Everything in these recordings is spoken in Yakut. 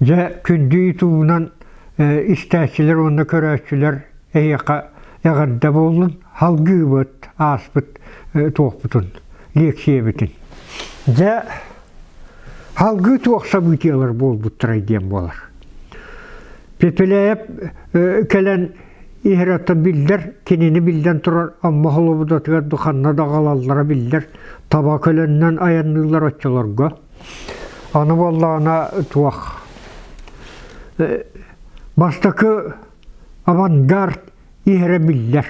Дьэ, күндү ютубунан истээччилэр уонна көрөөччүлэр эһиэхэ эҕэрдэ буоллун, халгыыбыт, ааспыт туохпутун, лиэксийэбитин. Дьэ, халгыы туох событиелар буолбуттарай диэн буолар. Пепеляев кэлэн иһэр оттон биллэр, кинини биллэн турар Амма холобудатыгар духанна да аҕалаллара биллэр, таба көлөннөн айанныыллар оччолорго. Аны буоллаҕына туох бастакы авангард иһэрэ биллэр.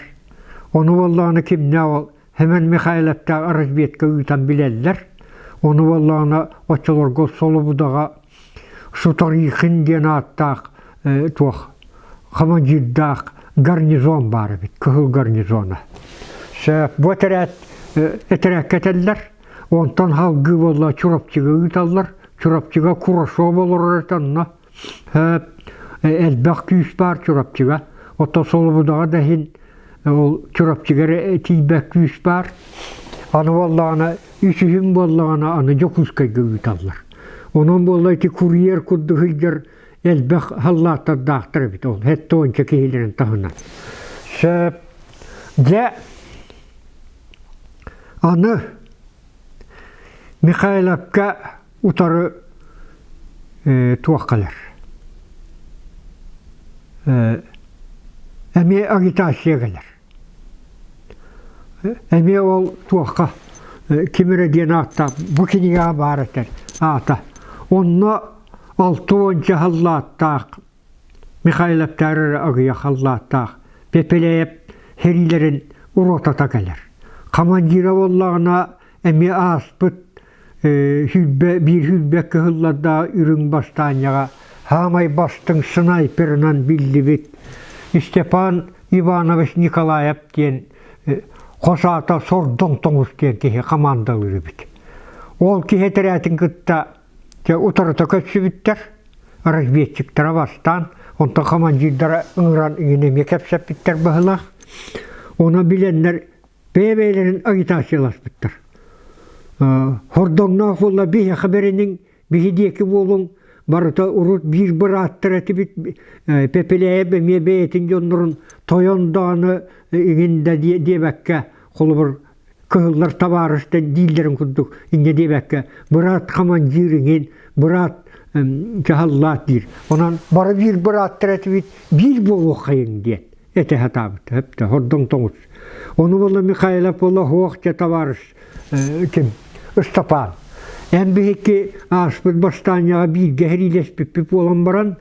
Ону буоллаҕына кимнээх ол Семен Михайловтаах разведка ыытан билэллэр. Ону буоллаҕына оччолорго Солобудаҕа Сутарихин диэн ааттаах туох командирдаах гарнизон баар эбит, кыһыл гарнизона. Сөп, бу этэрээт этэрээккэ этэллэр. Онтон салгыы буолла Чурапчыга ыыталлар. Чурапчыга Курашов олорор этэ онно. Элбэх күүс баар Чурапчыга. Оттон Солобудаҕа да иһин ол Чурапчыга эрэ тиийбэт күүс баар. Аны буоллаҕына үсүһүн буоллаҕына аны Дьокуускайга ыыталлар. Онон буолла ити курьер курдук сылдьар элбэх халлааттардаахтар эбит ол сэттэ уонча киһилэрин таһынан. Сөп. Дьэ Аны Михайловка утары туох кэлэр? Эмиэ агитация кэлэр. Эмиэ ол туохха ким эрэ диэн ааттаах бу кинигэҕэ баар этэр аата. Онно алта уонча халлааттаах Михайловтар эрэ аҕыйах халлааттаах Пепеляев сэриилэрин ротата кэлэр. Командира буоллаҕына эмиэ ааспыт 21 сүүрбэ кыһыллардаах үрүҥ бастаанньаҕа саамай бастыҥ снайперынан биллибит Степан Иванович Николаев диэн хос аата Сордоҥ Тоҥус диэн киһи командалыыр эбит. Ол киһи этэрээтин кытта Дьэ, утарыта көрсүбүттэр, разведчиктара бастаан, онтон командирдара ыҥыран иҥин эмиэ кэпсэппиттэр быһыылаах. Ону билэннэр бэйэ-бэйэлэрин агитацияласпыттар. Хордоҥноох буолла биһиэхэ бэриниҥ, биһи диэки буолуҥ, барыта урут биир бырааттар этибит, Пепеляев эмиэ бэйэтин дьоннорун тойон даҕаны иҥин да диэбэккэ, холобур кыһыллар табаарыстар дииллэрин курдук инньэ диэбэккэ быраат командир иҥин быраат дьаһаллаат диир онон бары биир бырааттар этибит биир буолуоххайыҥ диэн этэ сатаабыт өптө хордоҥ тоҥус ону буолла Михайлов буолла суох дьэ табаарыс ким Ыстапаан эн биһикки ааспыт бастаанньаҕа бииргэ сэриилэспиппит буолан баран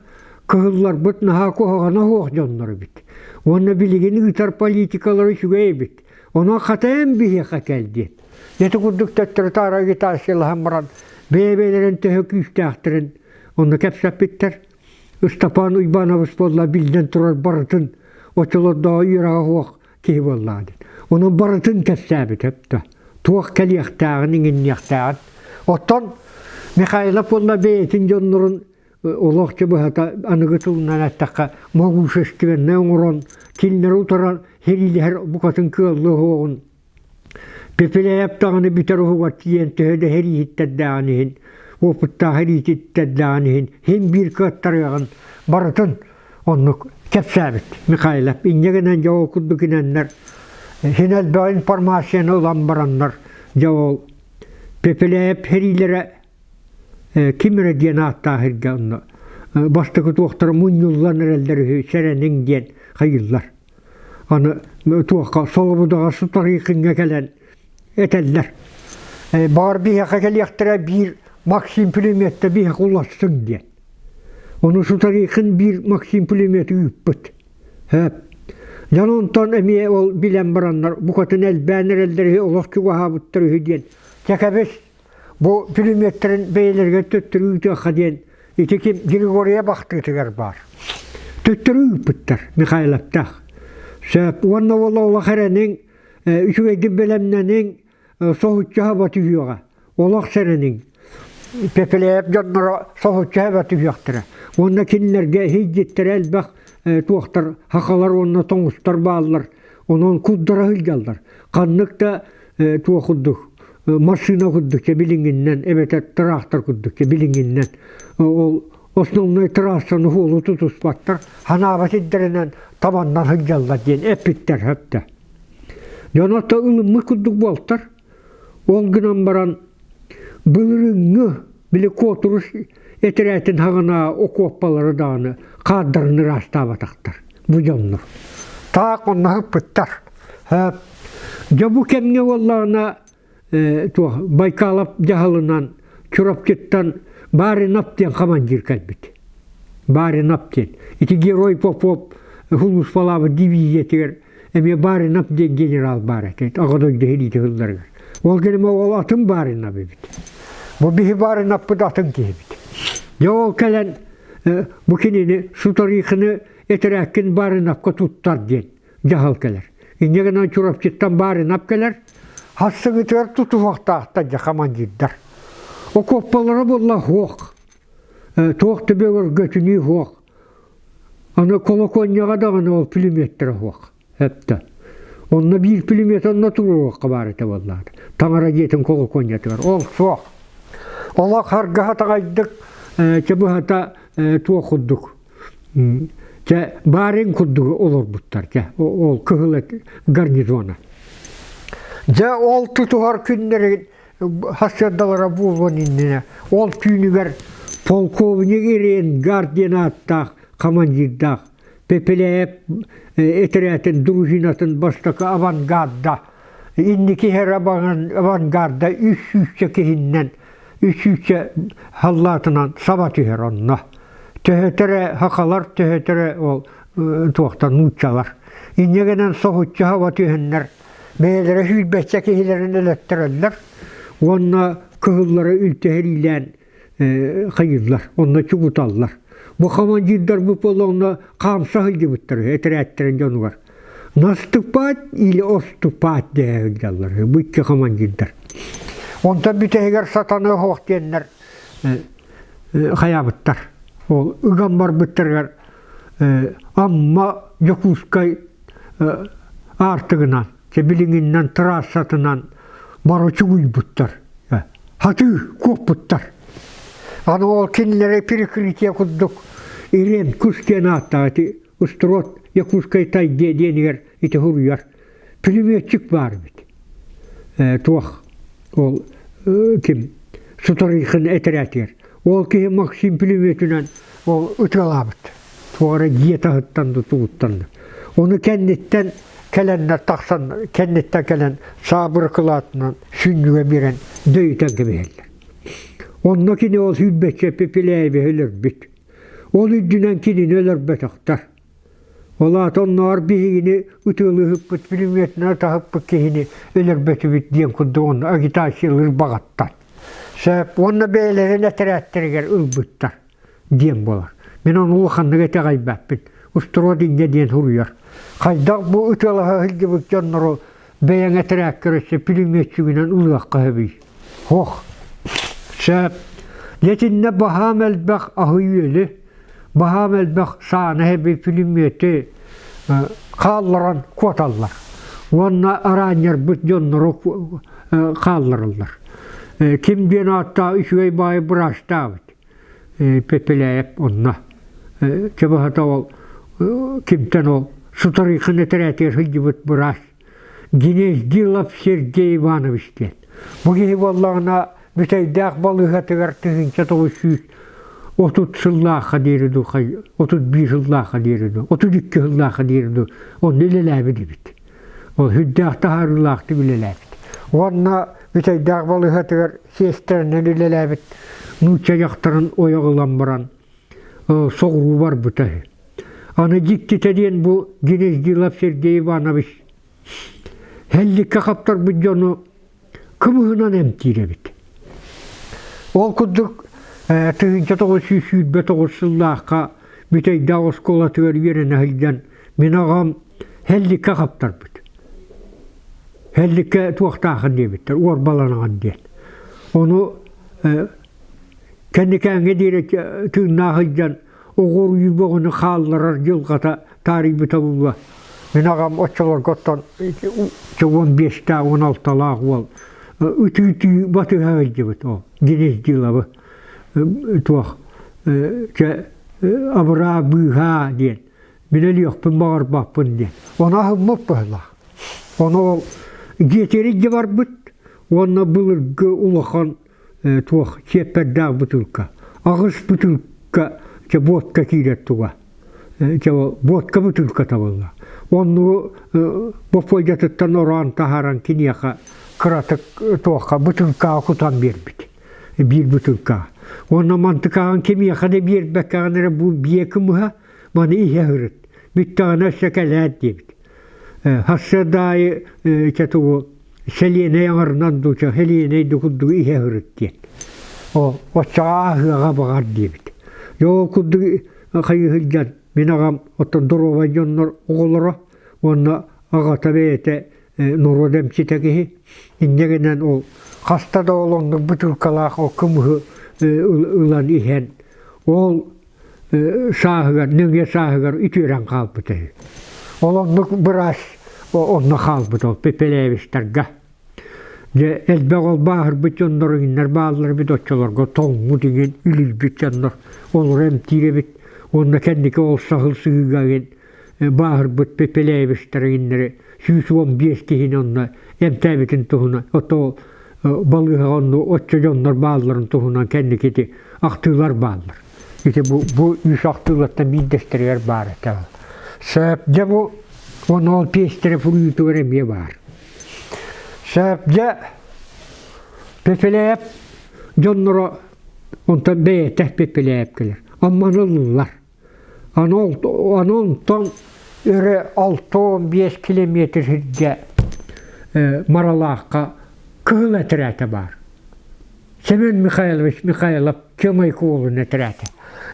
кыһылларбыт наһаа куһаҕана суох дьоннор эбит уонна билигин ыытар политикалара үчүгэй эбит Онон хатайан биһиэхэ кэл диэн. Ити курдук төттөрү-таары агитациялаһан баран бэйэ-бэйэлэрин төһө күүстээхтэрин онно кэпсэппиттэр. Ыстапаан Уйбаанабыс буолла биллэн турар барытын оччолордооҕу үөрэҕэ суох киһи буоллаҕа диэн. Онон барытын кэпсээбит өптө. Туох кэлиэхтээҕин, иҥинниэхтээҕин. Оттон Михайлов буолла бэйэтин дьоннорун олох быһата аныгы тылынан эттэххэ могущественнай оҥорон кинилэри утаран сэриилэһэр букатын кыаллыа суоҕун Пепеляев даҕаны бүтэр уһугар тиийэн төһө да сэрииһиттэрдээҕин иһин уопуттаах сэрииһиттэрдээҕин иһин син биир кыаттарыаҕын барытын оннук кэпсээбит Михайлов инньэ гынан дьэ ол курдук инэннэр син элбэх информацияны ылан бараннар дьэ ол Пепеляев сэриилэрэ ким эрэ диэн ааттаах сиргэ онно бастакы туохтара мунньуллан эрэллэр үһү сэрэниҥ диэн хайыыллар. Аны туохха солобудаҕа сутарыыкыҥҥа кэлэн этэллэр. Баҕар биһиэхэ кэлиэхтэрэ биир Максим пулеметтэ биһиэхэ уларсыҥ диэн. Ону Сутарыыкын биир Максим пулеметы ыыппыт. Сөп. Дьон онтон эмиэ ол билэн бараннар букатын элбээн эрэллэр үһү олох чугаһаабыттар үһү диэн. Чэ кэбис Бу пулеметтарын бэйэлэригэр төттөрү ыытыахха диэн ити ким Григория бахтыытыгар баар. Төттөрү ыыппыттар Михайловтаах. Сөп уонна ол олох эрэниҥ, үчүгэйдик бэлэмнэниҥ, соһуччу хаба түһүөҕэ. Олох сэрэниҥ. Пепеляев дьонноро соһуччу хаба түһүөхтэрэ. Уонна кинилэргэ иһийдиттэрэ элбэх туохтар, хахалар уонна тоҥустар бааллар. Онон курдара сылдьаллар. Ханнык да туох курдук массыына курдук билиҥҥиннэн эбэтэр тыраахтар курдук билиҥҥиннэн ол Основной трассаны уолу тутуспаттар, ханаабат сирдэринэн табаннан сылдьаллар диэн эппиттэр сөптө. Дьон ото ылыммыт курдук буолтар. Ол гынан баран былырыыҥҥы били Куотурус этэрээтин хаҕына окуоппалары даҕаны хаардарын ыраастаабатахтар бу дьоннор. Таах онно ыппыттар. Дьэ бу кэмҥэ буоллаҕына туох Байкалов дьаһалынан Чурапчыттан Баринов диэн командир кэлбит. Баринов диэн. Ити Герой Попов сулууспалаабыт дивизиятыгар эмиэ Баринов диэн генерал баар этэ. Аҕа дойду сэриитэ сылларыгар. Ол кэннэ ол атын Баринов эбит. Бу биһи Бариновпыт атын киһибит. Дьэ ол кэлэн бу кинини Сутарихины этэрээккин Бариновка туттар диэн дьаһал кэлэр. Инньэ гынан Чурапчыттан Баринов кэлэр, хассыгытыгар тутуһуохтаахтар дьэ командирдар. Окуоппалара буолла суох. Туох да бөҕөргөтүнүү суох. Аны колокуонньаҕа даҕаны ол пулеметтара суох. Эптэ. Онно биир пулемет онно туруоруохха баар этэ буоллаҕа. Таҥара дьиэтин колокуонньатыгар. Ол суох. Олох харгаһа таҕайдык чэ быһата туох курдук Чэ, баарыҥ курдук олорбуттар, чэ, ол кыһыл гарнизона. Дьэ, ол тутуһар күннэрин сарсыардалара буолуон иннинэ, ол түүнүгэр полковник Иренгар диэн ааттаах командирдаах Пепеляев этэрээтин дружинатын бастакы авангарда инники иһэр авангарда үс сүүсчэ киһиннэн үс сүүсчэ халлаатынан саба түһэр онно. Төһөтө эрэ сахалар, төһөтө эрэ ол туохтан нууччалар. Инньэ гынан соһуччу хаба түһэннэр бэйэлэрэ сүүрбэччэ киһилэрин өлөттөрөллөр уонна кыһыллары үлтэһириилээн хайыыллар, онно чугуталлар. Бу командирдарбыт буолла онно хаамса сылдьыбыттар этэрээттэрин дьонугар. Наступать или отступать дэһэ сылдьаллар бу икки командирдар. Онтон бүтэһигэр сатаныа суох диэннэр хайаабыттар. Ол ыган барбыттарыгар Амма Дьокуускай аартыгынан, билиҥиннэн трассатынан бары чугуйбуттар. Хатыы куоппуттар. Аны ол кинилэри перекрытие курдук Ирен Кус диэн ааттаах ити Устрот Якутскай тайге диэнигэр ити суруйар. Пулеметчик баар эбит. Туох ол ким Сутарыйхын этэрээтигэр. Ол киһи Максим пулеметунан ол ытыалаабыт. Туора дьиэ таһыттан да тугуттан да. Ону кэнниттэн кэлэннэр тахсан кэнниттэн кэлэн саабыр кылаатынан сүнньүгэ биэрэн дөйүтэн кэбиһэллэр. Онно кини ол сүүрбэччэ Пепеляевиһы өлөрбүт. Ол үрдүнэн кинини өлөрбөтөхтөр. Ол аата оннооҕор биһигини ытыалыһыппыт, пулеметынан таһыппыт киһини өлөрбөтүбүт диэн курдук онно агитациялыыр баҕаттан. Сөп уонна бэйэлэрин этэрээттэригэр ылбыттар диэн буолар. Мин ону улаханнык итэҕэйбэппин. Устуруот инньэ диэн суруйар. Хайдах бу ытыалаһа сылдьыбыт дьоннору бэйэҥ этэрээккэр өссө пулеметчигинэн ылыахха сөбүй? Ох, сөп. Итиннэ баһаам элбэх аһы-үөлү, баһаам элбэх сааны эби пулемети хаалларан куоталлар. Уонна араанньарбыт дьоннору хааллараллар. Ким диэн ааттаах үчүгэй баайы быраастаабыт. Пепеляев онно. Чабаһата ол кимтэн ол Сутарыйхын этэрээтигэр сылдьыбыт быраас Гнездилов Сергей Иванович диэн. Бу киһи буоллаҕына Бүтэйдээх балыыһатыгар 1930 сыллаахха диэри дуу, 31 сыллаахха диэри дуу, 32 сыллаахха диэри дуу онно үлэлээбит эбит. Ол сүрдээх таһаарыылаахтык үлэлээбит. Уонна Бүтэйдээх балыыһатыгар сиэстэрэнэн үлэлээбит нуучча дьахтарын ойох ылан баран соҕуруу барбыта үһү. Аны дьиктитэ диэн бу Гнездилов Сергей Иванович Һэлликкэ хаптарбыт дьону кымыһынан эмтиир эбит. Ол курдук 1929 сыллаахха Бүтэйдээх оскуолатыгар үөрэнэ сылдьан мин аҕам Һэлликкэ хаптарбыт. Һэлликкэ туохтаахын диэбиттэр, уорбаланаҕын диэн. Ону кэнникээҥҥэ диэри тыыннаах сылдьан оҕуруйуу бөҕөнү хаалларар дьылҕата таарыйбыта буолуо. Мин аҕам оччолорго оттон 15-тээх, 16-лаах уол ытыы-ытыы батыһа сылдьыбыт ол Денис Диловы туох. Чэ абыраа быыһаа диэн мин өлүөхпүн баҕарбаппын диэн. Ону аһыммыт быһыылаах. Ону ол дьиэтигэр илдьэ барбыт уонна былыргы улахан туох чиэппэрдээх бытыылка, аҕыс бытыылка чэ буотка киирэр туга. Чэ буотка бытыылката буолла. Оннугу боппуойдьатыттан ороон таһааран киниэхэ кыратык туохха бытыылкаҕа кутан биэрбит. Биир бытыылкаҕа. Уонна мантыкааҕын кимиэхэ да биэрбэккэҕин эрэ бу биэ кымыһа маны иһэ сырыт. Бүттэҕинэ өссө кэлээт диэбит. Сарсыарда аайы чэ тугу сэлиэнэй аҥарынан дуу, сэлиэнэй да курдук иһэ сырыт диэн. О, оччоҕо ааһыаҕа баҕар диэбит. Дьэ ол курдук хайыы сылдьан мин аҕам оттон доруобай дьоннор оҕолоро уонна аҕата бэйэтэ норуот эмчитэ киһи инньэ гынан ол хаста да ол оннук бытыылкалаах ол кымыһы ылан иһэн ол сааһыгар нөҥүө сааһыгар үтүөрэн хаалбыта үһү. Ол оннук быраас онно хаалбыт ол Пепелевичтарга. Дьэ элбэх ол бааһырбыт дьоннор иҥнэр бааллар эбит оччолорго тоҥмут иҥин үлүйбүт дьоннор олору эмтиир эбит уонна кэнники ол саһыл сыһыыга иҥин бааһырбыт Пепелевичтар иҥиннэри 115 киһини онно эмтээбитин туһунан ото балыыһаҕа онно оччо дьоннор баалларын туһунан кэнники ити ахтыылар бааллар. Ити бу, бу үс ахтыылартан биирдэстэригэр баар этэ. Сөп, дьэ бу уонна ол пиэстэрэ фуруютугар эмиэ баар. Сөп, дьэ Пепелээп дьонноро онтон бэйэтэ Пепелээп кэлэр. Амманы ыллылар. Аны онтон өрө 65 километр сиргэ Маралаахха кыһыл этэрээтэ баар. Семен Михайлович Михайлов Чымай уолун этэрээтэ.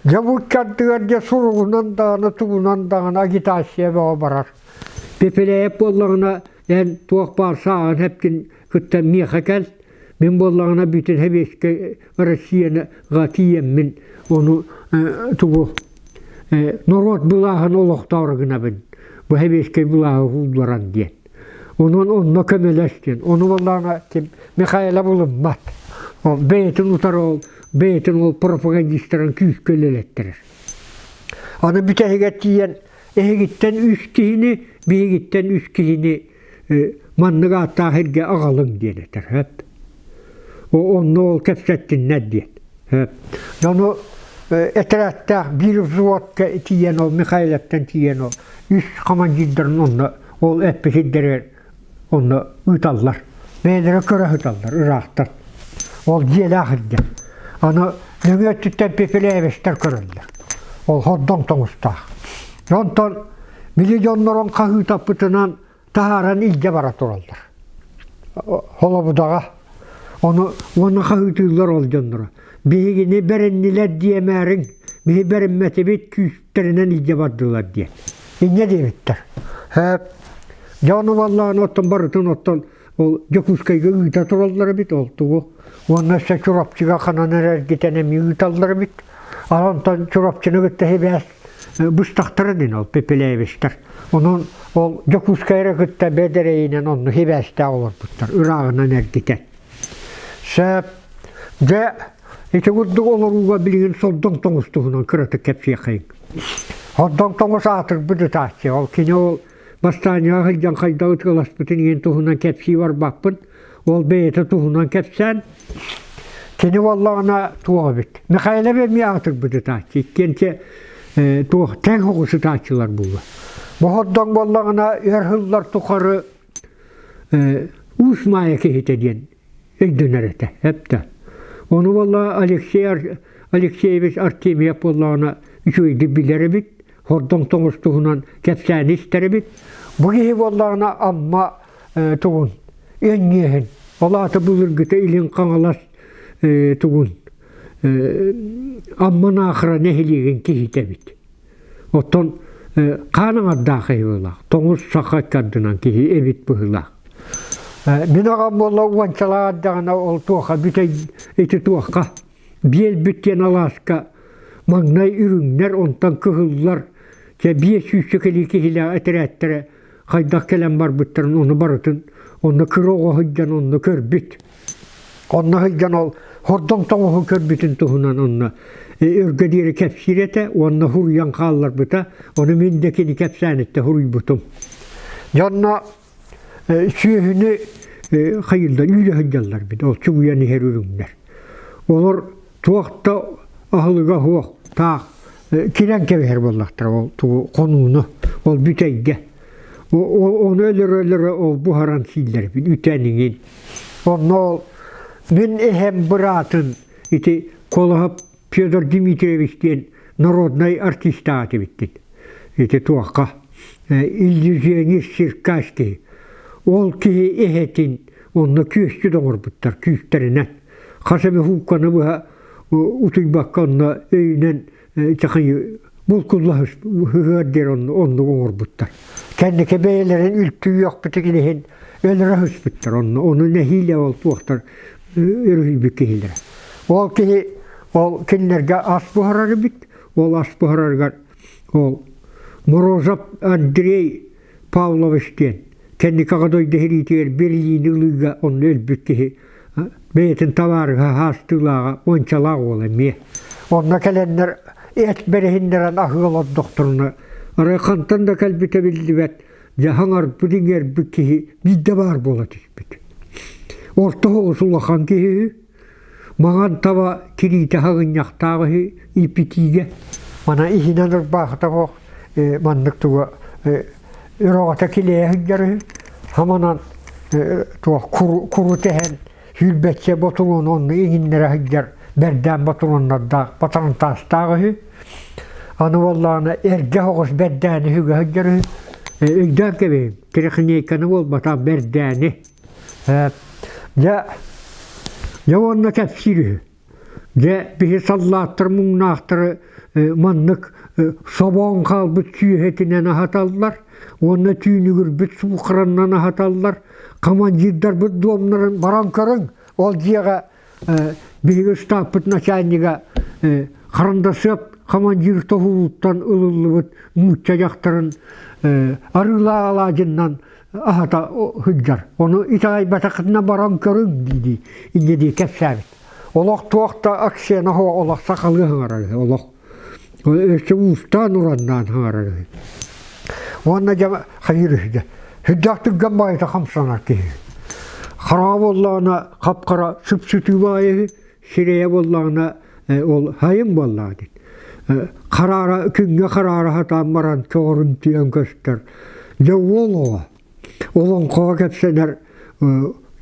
Дьэ бу ыккардыгар дьэ суругунан даҕаны тугунан даҕаны агитация бөҕө барар. Пепеляев буоллаҕына эн туох баар сааҕын хэпкин кытта миэхэ кэл, Мин буоллаҕына бүтүн Сэбиэскэй Россияга тиийэммин ону тугу норуот былааһын олохтоору гынабын. Бу Сэбиэскэй былааһы уулларан диэн. Онон онно көмөлөс диэн. Ону буоллаҕына ким Михаила булуммат. Ол бэйэтин утары ол бэйэтин ол пропагандистарын күүскэ үлэлэттэрэр. Аны бүтэһигэр тиийэн эһигиттэн үс киһини, биһигиттэн үс киһини маннык ааттаах сиргэ аҕалыҥ диэн этэр сөп. Онно ол кэпсэттиннэр диэн. Сөп. Ону этэрээттээх биир взводка тиийэн ол Михайловтан тиийэн ол үс командирдарын онно ол эппит сирдэригэр онно ыыталлар. Бэйэлэрэ көрө сыталлар ыраахтан. Ол дьиэлээх сиргэ. Аны нөҥүө өттүттэн Пепелевичтэр көрөллөр. Ол хордоҥ тоҥустаах. Онтон били дьоннорун хаһыытаппытынан таһааран илдьэ бара тураллар. Холобудаҕа. Ону уонна хаһыытыыллар ол дьонноро. Биһигини бэриннилэр диэмээриҥ, биһи бэриммэтибит күүстэринэн илдьэ бардылар диэн. Инньэ диэбиттэр. Дьэ ону валлаан оттон барытын оттон ол Дьокуускайга ыыта тураллар эбит ол тугу. Уонна өссө Чурапчыга ханан эрэ эргитэн эмиэ ыыталлар эбит. Ал онтон Чурапчыны кытта сибээс быстахтара дин ол Пепелевичтэр. Онон ол Дьокуускай эрэ кытта бэдэрэйинэн онно сибээстээх олорбуттар ырааҕынан эргитэн. Сөп. Дьэ, ити курдук олорууга билигин сордоҥ тоҥус туһунан кыратык кэпсиэххэйиҥ. Сордоҥ тоҥус аатырбыт ытааччы. Ол кини ол бастаанньаҕа сылдьан хайдах ытыаласпытын иһин туһунан кэпсии барбаппын. Ол бэйэтэ туһунан кэпсээн, кини буоллаҕына туох эбит. Михайлов эмиэ аатырбыт ытааччы. Иккиэн туох тэҥ соҕус ытааччылар буолла. Боһордоҥ буоллаҕына өр сыллар тухары Уус Маайа киһитэ диэн өйдөнөр этэ, эптэ. Ону буолла Алексей Алексеевич Артемьев буоллаҕына үчүгэйдик билэр эбит, хордоҥ тоҥус туһунан кэпсээни истэр эбит. Бу киһи буоллаҕына Амма тугун Өнньүөһүн, ол аата былыргыта Илин Хаҥалас тугун Амма Наахара нэһилиэгин киһитэ эбит. Оттон хаан аҥардаах киһи быһыылаах, тоҥус саха ыккардынан киһи эбит быһыылаах. Мин аҕам буолла уончалаах эрдэҕинэ ол туоха бүтэй ити туохха биэлбит диэн алааска маҥнай үрүҥнэр, онтон кыһыллар чэ 500 кэлии киһилээх этэрээттэрэ хайдах кэлэн барбыттарын ону барытын онно кыра оҕо сылдьан онно көрбүт. Онно сылдьан ол хордоҥ тоҥуһу көрбүтүн туһунан онно. өргө диэри кэпсиир этэ уонна хуруйан хаалларбыта. Ону мин да кини кэпсээниттэн хуруйбутум. Дьонно сүөһүнү хайыллар, үүрэ сылдьаллар бит, ол чугуйан иһэр үрүҥнэр. Олор туох да аһылыга суох, таах кирэн кэбиһэр буоллахтара ол тугу хонууну, ол бүтэйгэ. Ону өлөрө-өлөрө ол буһаран сииллэр эбит, үтэн иҥин. Онно ол мин эһэм быраатын ити Колоһоп Федор Дмитриевич диэн народнай артистаах этибиттин. Ити туохха иллюзионист циркач киһи. Ол киһи эһэтин онно күөстүү оҥорбуттар күүстэринэн. Хас эмэ хуукканы быһа утуйбакка онно өйүнэн чахайы булкулла ыһыар диэн оннук оҥорбуттар. Кэнники бэйэлэрин үлтүйүөхпүтүн иһин өлөрө сыспыттар онно ону нэһиилэ ол туохтар өрүһүйбүт киһилэрэ. Ол киһи ол кинилэргэ ас буһарар эбит. Ол ас буһарарыгар ол Морозов Андрей Павлович диэн кэнники Аҕа дойду сэриитигэр Берлини ылыыга онно өлбүт киһи бэйэтин табаарыһа хаастыылааҕа уончалаах уол эмиэ. Онно кэлэннэр эт бэрэһиннэрэн аһыы олордохторуна арай хантан да кэлбитэ биллибэт дьаһаҥарбыт иҥэрбит киһи биирдэ баар буола түспүт. Орто соҕус улахан киһи үһү. Маҥан таба тириитэ хаҕынньахтаах үһү ииппитиигэ. Мана иһинэн ырбаахыта суох маннык туга өрөҕөтө килэйэ сылдьар үһү. Хаманан туох куру тэһэн сүүрбэччэ ботулуону онно иҥиннэрэ сылдьар бэрдээн ботулуоннардаах патронтаастаах үһү. Аны буоллаҕына эргэ соҕус бэрдээни үһүгэ сылдьар үһү. Өйдөөн кэбиһиҥ, трехнейканы буолбатах бэрдээни. Дьэ, дьэ уонна кэпсиир үһү. Дьэ, биһи саллааттар муҥнаахтары маннык собоон хаалбыт сүөһэтинэн аһаталлар уонна түүнүгүрбүт суухараннан аһаталлар. Командирдарбыт дуомнарын баран көрүҥ, ол дьиэҕэ биһиги ыстааппыт начальнига Харандасыап командир тоһууттан ылыллыбыт нуучча дьахтарын арыылаах алаадьыннан аһата сылдьар. Ону итэҕэйбэтэххитинэ баран көрүҥ дии-дии инньэ дии кэпсээбит. Олох туох да акцияна суох олох сахалыы саҥарар үһү олох. Өссө уустаан ураннаан саҥарар үһү. Уонна дьэ хайыыр үһү дьэ. Сүрдээх түргэн баҕайыта хамсанар киһи. Хараҕа буоллаҕына хап-хара сүп-сүтүү баҕайы үһү, сирэйэ буоллаҕына ол хайын буоллаҕа диэн. Хараара күҥҥэ хараара сатаан баран чоҕурун тиийэн көстөр. Дьэ уол оҕо олоҥхоҕо кэпсэнэр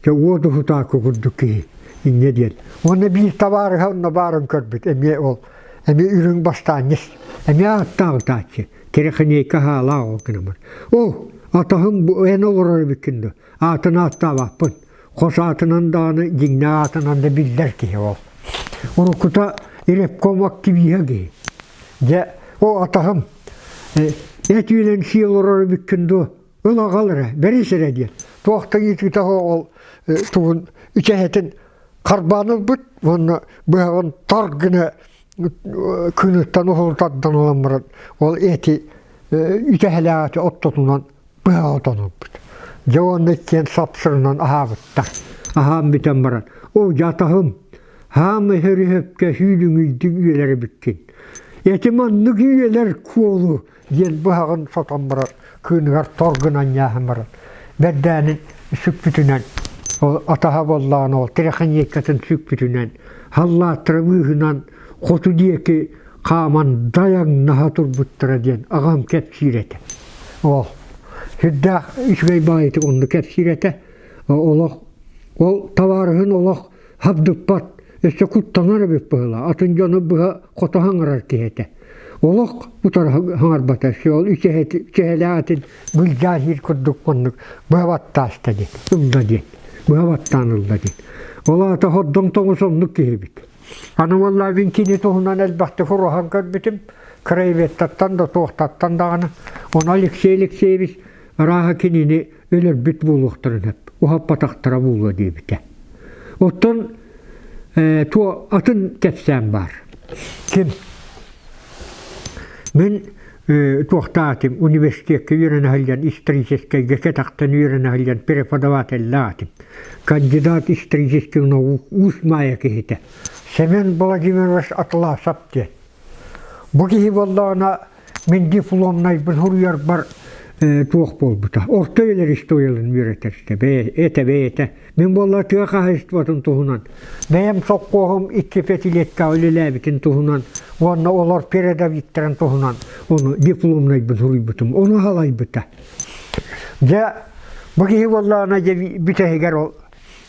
дьэ уот уһутаакы курдук киһи инньэ диэн. Уонна биир табаарыһа онно баарын көрбүт эмиэ ол эмиэ үрүҥ бастаанньыс эмиэ ааттаах ытааччы Терехинейка хаалаах ол гынамар. О, атаһым бу эн олорор эбиккин дуо? Аатын ааттаабаппын. Хос аатынан даҕаны дьиҥнээх аатынан да биллэр киһи ол. Уруккута ревком активиһа киһи. Дьэ, о атаһым, эт үөлэн сии олорор эбиккин дуо? Ыл аҕал эрэ, бэрис эрэ диэн. Туохтан ыытыыта ол тугун үчэһэтин харбаан ылбыт уонна быһаҕын тар гына күнүттэн уһун тардан ылан баран ол эти үтэһэлээҕи оттотунан быһа отон ылбыт. Дьэ уонна иккиэн сапсырынан аһаабыттар. Аһаан бүтэн баран, «Оо, дьатаһым, хаама өһөрүһөпкө сүүлүҥүйдүк үөлэр эбиккин. Эти маннык үөлэр куолу» диэн быһаҕын сотон баран, кыыныгар тор гынан ньааһан баран, бэрдээнин сүкпүтүнэн, ол атаһа буоллаҕына ол тирэхиньиэккэтин сүкпүтүнэн, халлааттара быыһынан хоту диэки хааман дайаҥнаһа турбуттара диэн аҕам кэпсиир этэ. Ол сүрдээх үчүгэй баҕайытык онно кэпсиир этэ. Олох ол табаарыһын олох хабдыппат, өссө куттанар эбит быһыылаах. Атын дьону быһа хото хаҥарар киһи этэ. Олох утары хаҥарбата. Ол үчэһэлээх былдьаан иһир курдук оннук быһа баттааста диэн, ылла диэн, быһа баттаан ылла диэн. Ол аата хордоҥ тоҥус оннук киһи эбит. Аны уоллаа мин кини туһунан элбэхтик уруһан көрбүтүм, краеведтартан да туохтартан даҕаны. Ону Алексей Алексеевич арааһа кинини өлөрбүт буолуохтарын сөп, уһаппатахтара буолуо диэбитэ. Оттон туо атын кэпсээн баар. Ким? Мин туохтаатым университекка үөрэнэ сылдьан историческайга кэтэхтэн үөрэнэ сылдьан преподавателлаатым. Кандидат исторических наук Уус Маайа киһитэ. Семен Владимирович Атласов диэн. Бу киһи буоллаҕына мин дипломнайбын суруйарбар туох буолбута. Орто үйэлэр историяларын үөрэтэр этэ бэйэтэ. Мин буолла тыа хаһаайыстыбатын туһунан, бэйэм сопхуоһум икки пятилеткаҕа үлэлээбитин туһунан уонна олор передовиктарын туһунан ону дипломнайбын суруйбутум. Ону халайбыта. Дьэ, бу киһи буоллаҕына дьэ бүтэһигэр ол,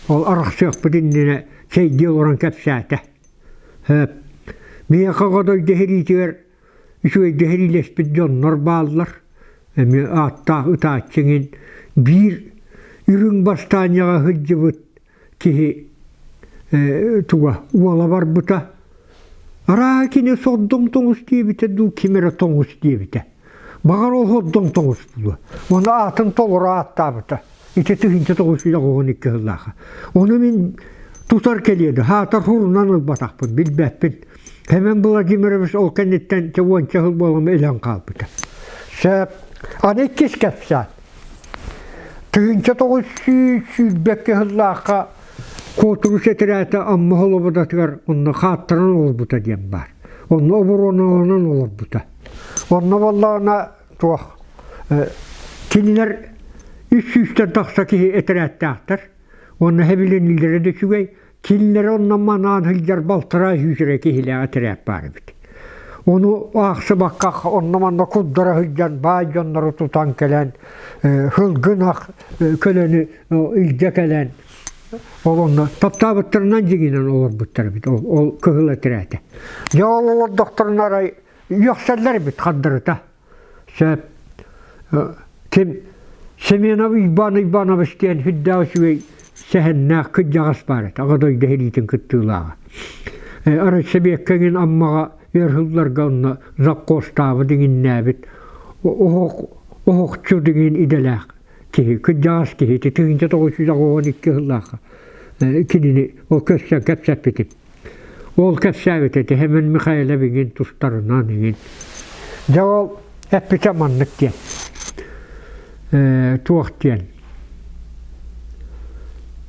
ол арахсыахпыт иннинэ чэйдии олорон кэпсээтэ. Миэхэ Годой дэһириитигэр үчүгэйдик сэриилэспит дьоннор бааллар. Эмиэ ааттаах ытааччы иҥин биир үрүҥ бастаанньаҕа сылдьыбыт киһи туга уола барбыта. Арааһа кини сордоҥ тоҥус диэбитэ дуу, ким эрэ тоҥус диэбитэ. Баҕар ол сордоҥ тоҥус буолуо. Уонна аатын толору ааттаабыта. Ити 1992 сыллааха. Ону мин тутар кэлиэди, хаатар хурунан ылбатахпын, билбэппин. Семен Владимирович ол кэнниттэн уонча сыл буолан өлөн хаалбыта. Сөп. Аны иккис кэпсээн. 1922 сыллаахха Куотурус этэрээтэ Амма Холободатыгар онно хааттаран олорбута диэн баар. Онно оборуоналанан олорбута. Онно буоллаҕына туох кинилэр үс сүүстэн тахса киһи этэрээттээхтэр уонна хэбилэниллэрэ да үчүгэй кинилэри онно манаан сылдьар балтараа сүүс эрэ киһилээх этэрээт баар эбит ону аахсыбакка онно-манна курдара сылдьан баай дьоннору тутан кэлэн сылгы-ынах көлөнү илдьэ кэлэн ол онно таптаабыттарынан дьиҥинэн олорбуттар эбит ол, ол кыһыл этэрээтэ дьэ ол олордохторуна арай үөхсэллэр эбит хардарыта Сөп. Ким Семенов Иван Иванович диэн сүрдээх үчүгэй сэһэннээх кырдьаҕас баар этэ, Аҕа дойду сэриитин кыттыылааҕа. Арай Сэбиэккэ иҥин Аммаҕа өр сылларга онно завхозтаабыт иҥиннээбит оһох оһохчу диҥин идэлээх киһи, кырдьаҕас киһи ити 1992 сыллаахха кинини ол көрсөн кэпсэппитим. Ол кэпсээбит этэ Семен Михайлов иҥин тустарынан иҥин. Дьэ ол эппитэ маннык диэн. Туох диэн.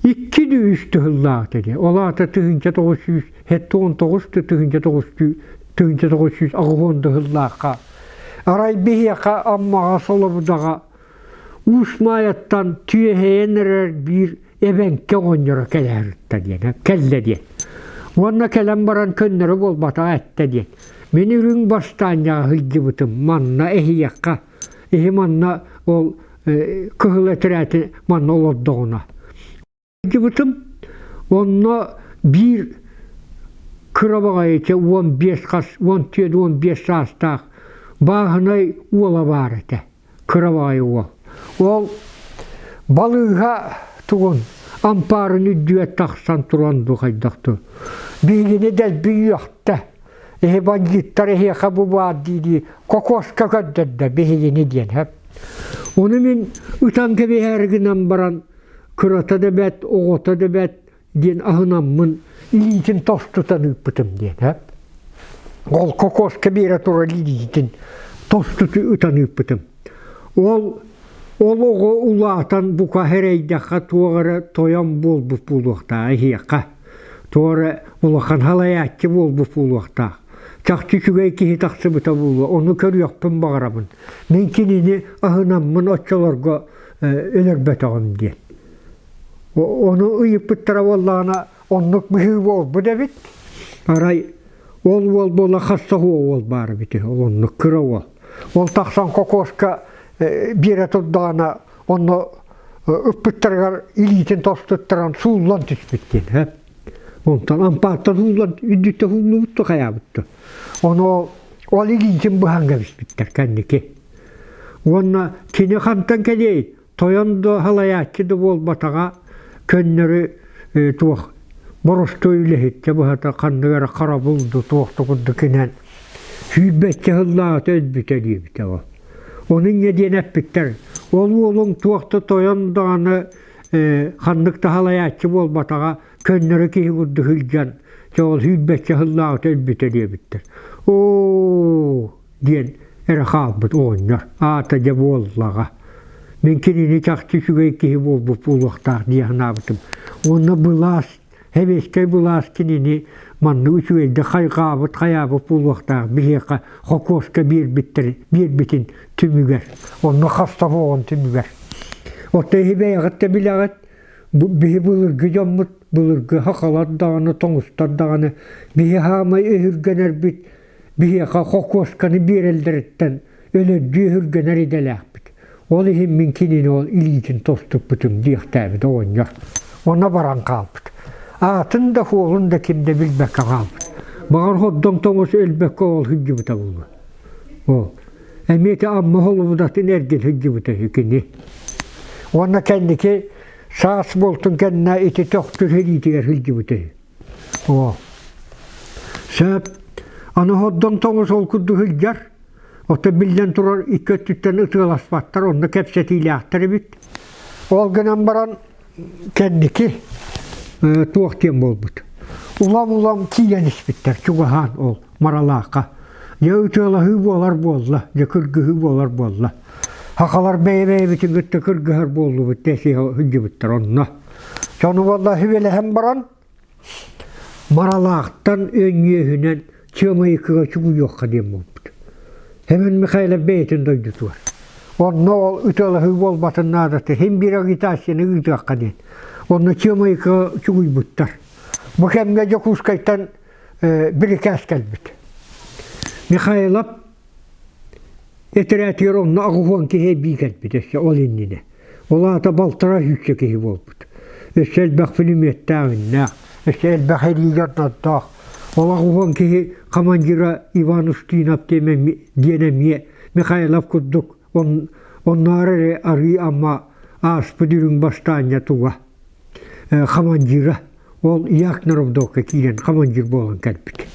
Икки үс тыһыллаах диэ. Ол аата 1979 1980 тыһыллаахха арай биһиэхэ Аммаҕа Солобудаҕа Уус Маайаттан түөһэйэн эрэр биир эбэҥкэ оҕонньоро кэлээриттэ диэн, кэллэ диэн. Уонна кэлэн баран көннөрү буолбатаҕа эттэ диэн. Мин үрүҥ бастаанньаҕа сылдьыбытым, манна эһиэхэ, иһи манна ол кыһыл этэрээти манна олордоҕуна. Сылдьыбытым, онно биир кыра баҕайы 15 хас, 14-15 саастаах бааһынай уола баар этэ. Кыра баҕайы уол. Ол балыыһа тугун ампаарын үрдүгэр тахсан туран дуу хайдах дуу. Биһигини дэлби үөхтэ. Эһи бандьыыттар эһиэхэ бу баар дии-дии кокоска көрдөрдө биһигини диэн сөп. Ону мин ытан кэбиһээри гынан баран кырата да бэрт, оҕото да бэрт диэн аһынаммын илиитин тостутан ыыппытым диэн ээ. Ол кокоска биэрэ турар илиитин тостуту ытан ыыппытым. Ол ол оҕо улаатан бука эрэйдэххэ туох эрэ тойон буолбут буолуохтаах эһиэхэ. Туох эрэ улахан халайааччы буолбут буолуохтаах. Чахчы үчүгэй киһи тахсыбыта буолуо, ону көрүөхпүн баҕарабын. Мин кинини аһынаммын оччолорго өлөрбөтөҕүм диэн. Ону ыйыппыттара буоллаҕына, оннук быһыы буолбут эбит. Арай ол уол буола хас да уол баар эбит ол оннук кыра уол. Ол тахсан кокоска биэрэ турдаҕына, онно ыппыттарыгар илиитин тостуттаран сууллан түспүт диэн. Онтон ампаартан сууллан үрдүттэн сууллубут да хайаабыт да. Ону ол илиитин быһан кэбиспиттэр кэнники. Уонна кини хантан кэлиэй? Тойон да халайааччы да буолбатаҕа, көннөрү туох боростуой үлэһиттэ быһата ханнык эрэ харабыл да туох да курдук инэн сүүрбэччэ сыллааҕыта өлбүтэ диэбитэ ол. Ону инньэ диэн эппиттэр. Ол уолуҥ туох да тойон даҕаны ханнык да халайааччы буолбатаҕа, көннөрү киһи курдук сылдьан, дьэ ол сүүрбэччэ сыллааҕыта өлбүтэ диэбиттэр. Оо диэн. эрэ хаалбыт оҕонньор аата дьэ буоллаҕа. Мин кинини чахчы үчүгэй киһи буолбут буолуохтаах дии санаабытым. Уонна былаас, сэбиэскэй былаас кинини маннык үчүгэйдик хайҕаабыт, хайаабыт буолуохтаах биһиэхэ хокуоска биэрбиттэр, биэрбитин түмүгэр, онно хаста буолан түмүгэр. Оттон эһи бэйэҕит да билэҕит, биһи былыргы дьоммут, былыргы сахалар даҕаны, тоҥустар даҕаны биһи хаамай өһүргэнэрбит биһиэхэ хокуосканы биэрэллэриттэн өлөрдүү өһүргэнэр идэлээхпит. Ол иһин мин кинини ол илиитин тоступпутум диэхтээбит оҕонньор. Онно баран хаалбыт. Аатын да суолун да ким да билбэккэ хаалбыт. Баҕар хордоҥ тоҥус өлбөккө ол сылдьыбыта буолуо. Ол. Эмиэ ити Амма холобудатын эргин сылдьыбыта үһү кини. Уонна кэнники саас буолтун кэннэ ити төхтүр илиитигэр сылдьыбыта үһү. Оо. Сөп. Аны хордоҥ тоҥус ол курдук сылдьар. Оттон биллэн турар икки өттүттэн ытыаласпаттар, онно кэпсэтиилээхтэр эбит. Ол гынан баран кэнники туох диэн буолбут. Улам-улам киирэн испиттэр чугаһаан ол Маралаахха. Дьэ ытыалаһыы буолар буолла, дьэ кыргыһыы буолар буолла. Сахалар бэйэ-бэйэбитин кытта кыргыһар буоллубут дии сылдьыбыттар онно. Дьону буолла сүбэлэһэн баран Маралаахтан өнньүөһүнэн Чыамайыкыга чугуйуохха диэн буолбут. Семен Михайлов бэйэтин дойдутугар. Онно ол ытыалаһыы буолбатын наадата син биир агитацияны ыытыахха диэн. Онно Чыамайыкыга чугуйбуттар. Бу кэмҥэ Дьокуускайтан бирикээс кэлбит. Михайлов Этэрээтигэр онно 80 киһи эбии кэлбит өссө ол иннинэ. Ол аата балтараа сүүсчэ киһи буолбут. Өссө элбэх пулеметтээх, өссө элбэх эриигэ ордордоох. Ол 80 киһи командира Иван Устинов диэн эмиэ Михайлов курдук онноор эрэ арыы ама ааспыт үрүҥ бастаанньа туга командира ол Якнаровдоокка киирэн командир буолан кэлбит.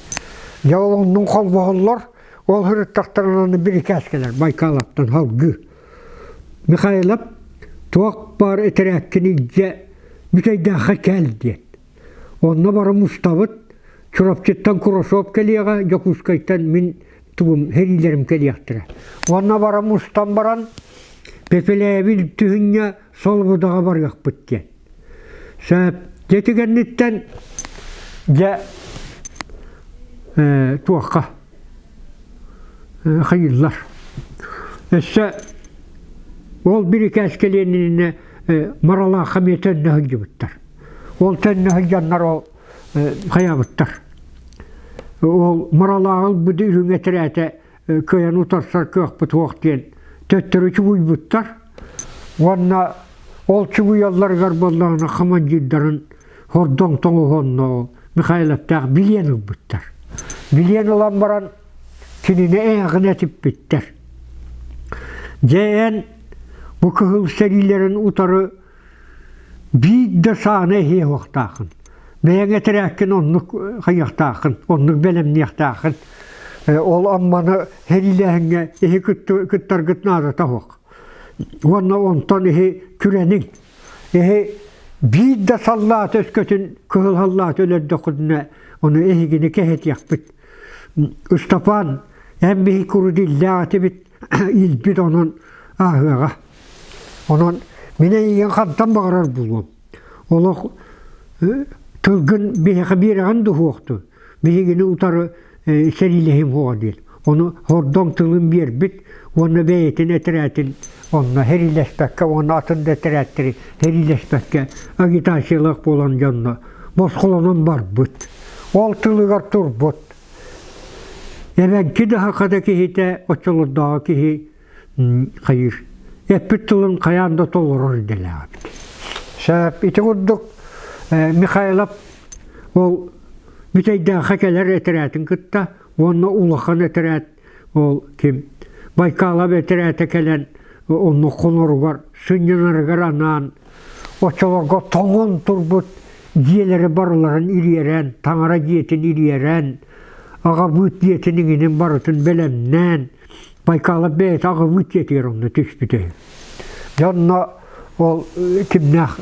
Дьэ ол оннун холбоһоллор Ол сырыттахтарына бирикээс кэлэр Байкалаттан салгыы. Михайлов туох баар этэрээккин илдьэ Бүтэйдээххэ кэл диэн. Онно баран мустабыт. Чурапчыттан Курашов кэлиэҕэ, Дьокуускайтан мин тугум сэриилэрим кэлиэхтэрэ. Уонна баран мустан баран Пепеляевин түһүнньэ Солбудаҕа барыахпыт диэн. Сөп. Дьэ кэнниттэн дьэ туохха хайыыллар. Өссө ол бирикээс кэлиэнинэ Маралаахха эмиэ төннө сылдьыбыттар. Ол төннө сылдьаннар ол хайаабыттар. Ол Маралааҕы ылбыт үрүҥ этэрээтэ кыайан утарсар кыахпыт суох диэн төттөрү чугуйбуттар уонна ол чугуйалларыгар буоллаҕына командирдарын хордоҥ тоҥуһуонно Михайловтаах билиэн ылбыттар. Билиэн ылан баран кинини ээҕин этиппиттэр. Дьэ эн бу кыһыл сэриилэрин утары Биир да сааны эһиэ уохтааххын. Бэйэҥ этэрээккин оннук хайыахтааххын, оннук бэлэмниэхтааххын. Ол Амманы сэриилээһиҥҥэ иһи кыттаргыт наадата суох. Уонна онтон иһи күрэниҥ. Иһи биир да саллааты өскөтүн кыһыл саллааты өлөрдөххүтүнэ, ону эһигини кэһэтиэхпит. Ыстапаан, эн биһи курудиллээх этибит, илбит онон ааһыаҕа. Онон мин эйигин хантан баҕарар булуом. Олох тылгын биһиэхэ биэрэҕин дуһуохтун. Биһигини утары сэриилэһим суоҕа диэн. Ону хордоҥ тылын биэрбит уонна бэйэтин этэрээтин онно сэриилэспэккэ уонна атын да этэрээттэри сэриилэспэккэ агитациялаах буолан дьонно босхолонон барбыт. Ол тылыгар турбут. Эбэҥки да сахата киһитэ оччолордооҕу киһи хайыыр эппит тылын хайаан да толорор идэлээх эбит. Сөп ити курдук Михайлов ол Бүтэйдээххэ кэлэр этэрээтин кытта уонна улахан этэрээт ол ким Байкалов этэрээтэ кэлэн онно хоноругар сынньанарыгар анаан оччолорго тоҥон турбут дьиэлэри барыларын ириэрэн, таҥара дьиэтин ириэрэн, аҕабыыт дьиэтин иҥинин барытын бэлэмнээн, Байкалов бэйэтэ аҕабыыт дьиэтигэр онно түспүтэ. Дьэ онно ол кимнээх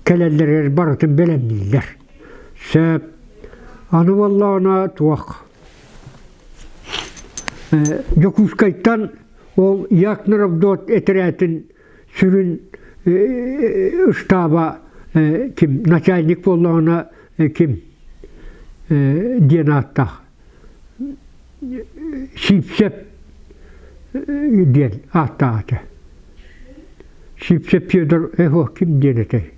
кэлэллэригэр барытын бэлэмнииллэр. Сөп. Аны буоллаҕына туох? Дьокуускайтан ол Якнеровдот этэрээтин сүрүн ыстааба ким начальник буоллаҕына ким диэн ааттаах Сиипсэп диэн ааттаах этэ. Сиипсэп Федор эһо ким диэн этэй?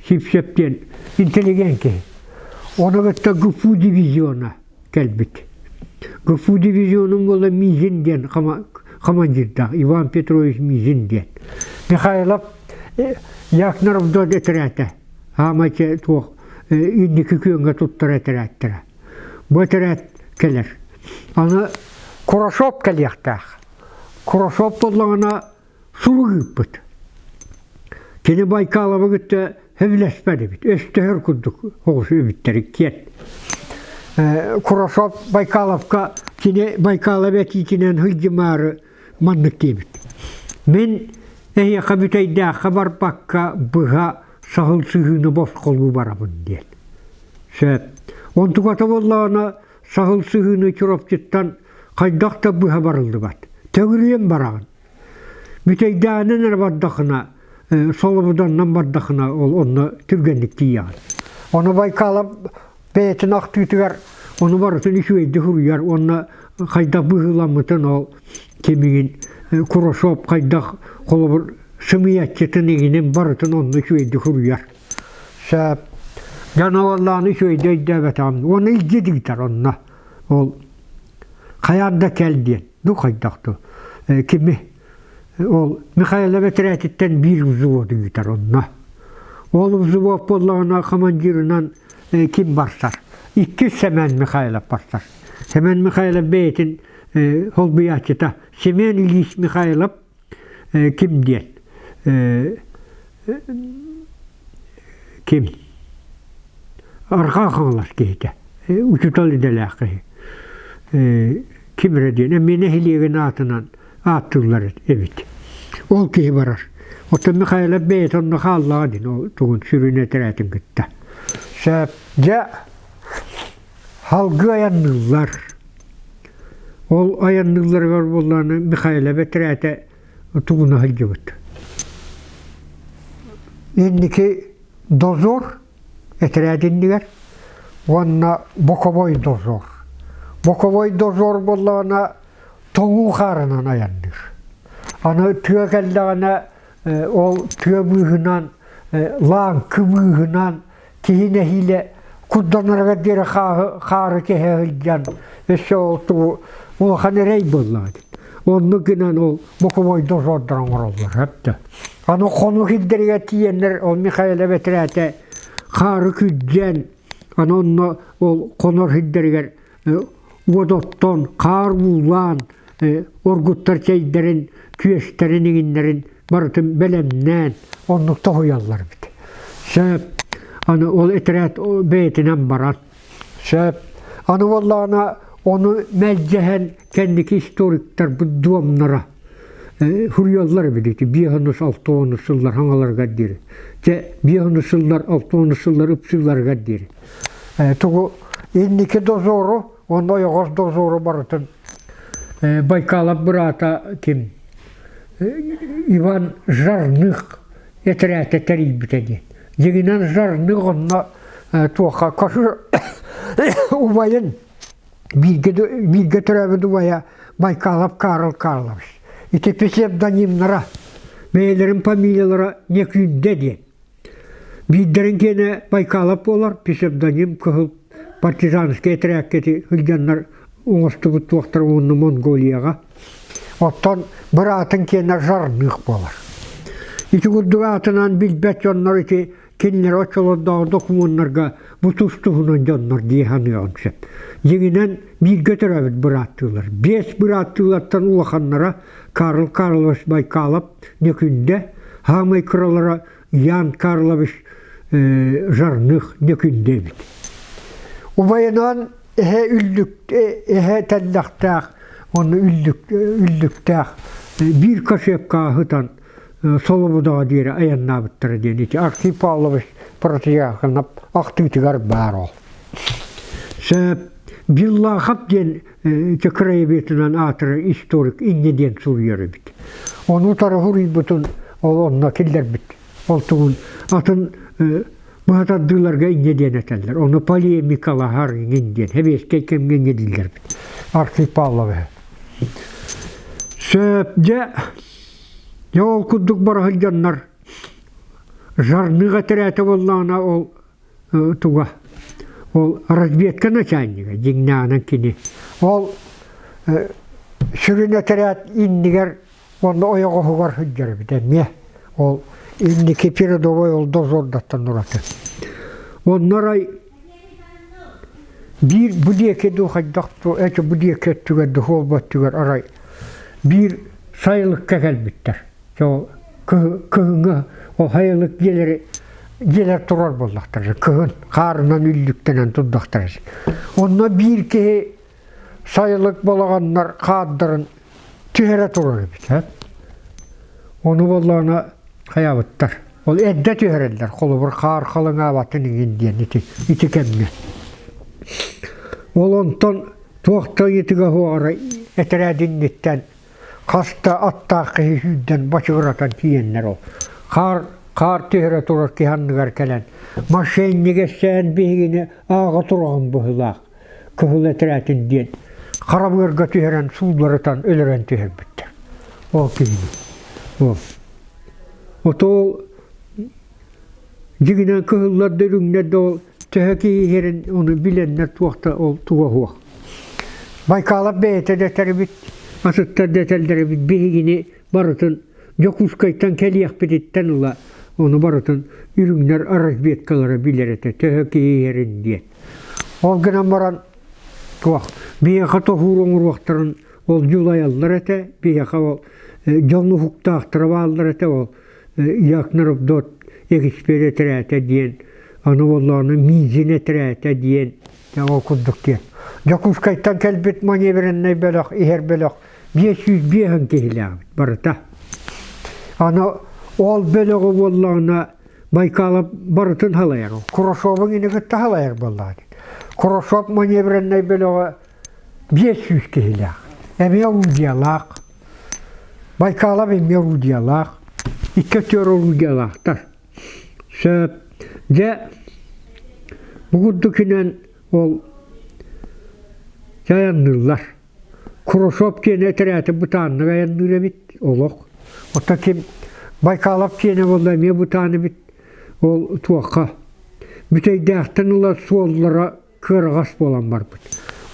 Сиипсэп диэн интеллигент киһи. Ону кытта ГПУ дивизиона кэлбит. ГПУ дивизионун буола Мизин диэн командирдаах Иван Петрович Мизин диэн. Михайлов Якнаров этэрээтэ. Аамай туох инники күөҥҥэ туттар этэрээттэрэ. Бу этэрээт кэлэр. Аны Курашов кэлиэхтээх. Курашов буоллаҕына сурук ыыппыт. Кини Байкаловы кытта сөбүлэспэт эбит, өстөһөр курдук оҕус эбиттэр иккиэн. Курашов Байкаловка кини Байкалов этиитинэн сылдьымаары маннык диэбит. Мин эһиэхэ бүтэйдээххэ барбакка быһа саһыл сыһыыны босхолуу барабын диэн. Сөп. Онтуката буоллаҕына саһыл сыһыыны Чурапчыттан хайдах да быһа барыллыбат. Төгүрүйэн бараҕын. Бүтэйдээнэн эрэ бардахына, солобуданнан бардахына ол онно түргэнник тиийэҕин. Ону Байкалов бэйэтин ахтыытыгар ону барытын үчүгэйдик суруйар уонна хайдах быһыыламмытын ол кимигин Курашов хайдах холобур сымыйаччытын игинин барытын онно үчүгэйдик суруйар. Сөп. Дьон уоллааны үчүгэйдик өйдөөбөтөҕүм. Уонна илдьи дигитэр онно. Ол хайаан да кэл диэн. Ну хайдах дуу. Кими? Ол Михаил бэтэрээтиттэн биир взводу ыытар онно. Ол взвод буоллаҕына командирынан ким барсар? Иккис Сэмэн Михайлов барсар. Сэмэн Михайлов бэйэтин холбуйааччыта Семен Ильич Михайлов ким диэн ким Арҕаа Хаҥалас киһитэ учуутал идэлээх киһи ким эрэ диэн эмиэ нэһилиэгин аатынан ааттыыллар эбит ол киһи барар оттон Михайлов бэйэтэ онно хааллаҕа диэн ол тугун сүрүн этэрээтин кытта сөп дьэ Халгы айанныыллар. Ол айанныылларыгар буоллаҕына Михайлов этэрээтэ тугуна сылдьыбыт. Инники дозор этэрээт иннигэр уонна боковой дозор. Боковой дозор буоллаҕына тоҥуу хаарынан айанныыр. Аны тыа кэллэҕинэ ол тыа быыһынан лааҥкы быыһынан киһи нэһиилэ курданарыгар диэри хаары кэһэ сылдьан өссө ол тугу улахан эрэй буоллаҕа оннук гынан ол бокобойдор сордор оҥороллор өптө аны хонук ирдэригэр тиийэннэр ол Михаила бэтэрээтэ хаары күрдьэн аны онно ол хонор сирдэригэр уот оттон хаар уулаан оргуттар чэйдэрин күөстэрин иҥиннэрин барытын бэлэмнээн оннук тоһуйаллар эбит. Сөп. Аны ол этэрээт бэйэтинэн барар. Сөп. Аны буоллаҕына ону мэлдьэһэн кэнники историктарбыт дуомнара суруйаллар эбит ити биэс алта уонус сыллар хаҥаларыгар диэри. Дьэ биэс уонус сыллар алта уонус сыллар ыпсыыларыгар диэри. Тугу инники дозору уонна ойоҕос дозору барытын Байкалов быраата ким Иван Жарных этэрээтэ тэрийбитэ диэн. Дьиҥинэн Жарных онно туохха кошур убайын бииргэ бииргэ төрөөбүт убайа Байкалов Карл Карлович. Ити псевдонимнара бэйэлэрин фамилиялара Некүндэ диэн. Биирдэрин киэнэ Байкалов буолар, псевдоним кыһыл партизанскай этэрээккэ ити сылдьаннар оҥостубут туохтара уонна Монголияҕа. Оттон быраатын киэнэ Жарных буолар. Ити курдук аатынан билбэт дьоннор ити кинилэр оччолордооҕу докумуоннарга бу тус-туһунан дьоннор дии саныаҕын сөп. Дьиҥинэн бииргэ төрөөбүт бырааттыылар. Биэс бырааттыылартан улаханнара Карл Карлович Байкалов Нөкүндэ, саамай кыралара Ян Карлович Жарных Нөкүндэ эбит. Убайынаан эһэ үллүк эһэ тэллэхтээх уонна үллүк үллүктээх биир кошепкаҕа сытан Солобудаҕа диэри айаннаабыттара диэн ити Архип Павлович Протояконов ахтыытыгар баар ол. Сөп. Биллаахап диэн краеведынан аатырар историк инньэ диэн суруйар эбит. Ону утары суруйбутун ол онно киллэрбит. Ол тугун атын быһа тардыыларга инньэ диэн этэллэр. Ону полемикалаһар иҥин диэн сэбиэскэй кэмҥэ инньэ дииллэр эбит. Архип Павловы. Сөп дьэ, дьэ ол курдук бара сылдьаннар Жарныга этэрээтэ буоллаҕына ол туга ол разведка начальнига дьиҥнээҕинэн кини ол сүрүн этэрээт иннигэр уонна ойоҕоһугар сылдьар эбит эмиэ ол инники передовой ол дозордаттан ураты онно арай биир бу диэки дуу хайдах дуу эти бу диэки өттүгэр дуу холбо өттүгэр арай биир сайылыкка кэлбиттэр Кыһыҥҥы ол сайылык дьиэлэри дьиэлэр турар буоллахтара кыһын хаарынан үллүктэнэн турдахтара. Онно биир киһи сайылык балаҕаннар хаардарын түһэрэ турар эбит. Ону буоллаҕына хайаабыттар. Ол эрдэ түһэрэллэр, холобур хаар халыҥаабатын иҥин диэн ити, ити кэмҥэ. Ол онтон туох да ыйытыга суоҕара этэрээдинниттэн Хаста аттаах киһи сүүрдэн бачыгыратан тиийэннэр ол хаар хаар түһэрэ турар киһи анныгар кэлэн мошенник эссээн биһигини ааҕа тураҕын быһыылаах кыһыл этэрээтин диэн харабыарга түһэрэн суулларытан өлөрөн түһэрбиттэр ол киһини ол ото ол Дьиҥинэн кыһыллар да үрүҥнэр да ол төһө киһи иһэрин ону билэннэр туох да ол туга суох. Байкалов бэйэтэ да этэрбит, атыттар да этэллэр эбит биһигини барытын Дьокуускайтан кэлиэхпититтэн ыла ону барытын үрүҥнэр разведкалара билэр этэ төһө киһи иһэрин диэн. Ол гынан баран туох биһиэхэ тоһуур оҥоруохтарын ол дьулайаллар этэ, биһиэхэ ол дьон уһуктаахтара бааллар этэ ол Якнаров эксперт этэрээтэ диэн, аны буоллаҕына Мизин этэрээтэ диэн ол курдук диэн. Дьокуускайтан кэлбит маневреннай бөлөх, иһэр бөлөх 505 киһилээхпит барыта. Аны ол бөлөҕү буоллаҕына Байкалов барытын халайар. Курашовын ини кытта халайар буоллаҕа. Курашов маневреннай бөлөҕө 500 киһилээх. Эмиэ орудиялаах. Байкалов эмиэ орудиялаах. Икки өттүгэр орудиялаахтар. Сөп. Дьэ, бу курдукунан ол айанныыллар. Курашов киэнэ этэрээтэ бытааннык айанныыр эбит олох. Оттон ким Байкалов киэнэ буолла эмиэ бытаан эбит. Ол туохха Бүтэйдээхтэн ыла суоллара кыараҕас буолан барбыт.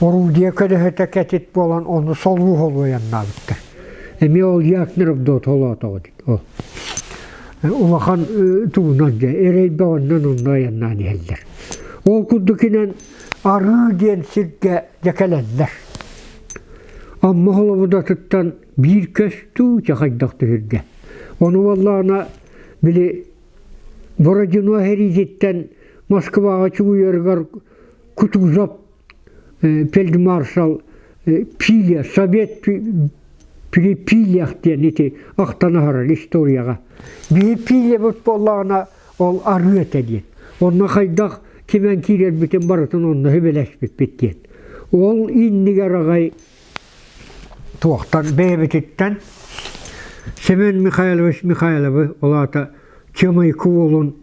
Орудие көлөһөтө кэтит буолан ону солуу холуойаннаабыттар. Эмиэ ол Якнеров дот холоотоҕо ол. Улахан тугунан дьэ эрэй бөҕөннөн онно айаннаан иһэллэр. Ол курдукинэн Арыы диэн сиргэ дьэ кэлэллэр. Амма холобудатыттан биир көстүү дьэ хайдах түһүргэ. Ону буоллаҕына били Бородино сэриититтэн Москваҕа чугуйарыгар Кутузов фельдмаршал Пиля, Совет Пилях диэн ити ахтан аһарар историяҕа. Биһи Пилябыт буоллаҕына ол арыы этэ диэн. Онно хайдах кимэн киирэрбитин барытын онно сүбэлэспиппит диэн. Ол иннигэр аҕай туохтан бэйэбититтэн Семен Михайлович Михайловы ол аата Чымайкы уолун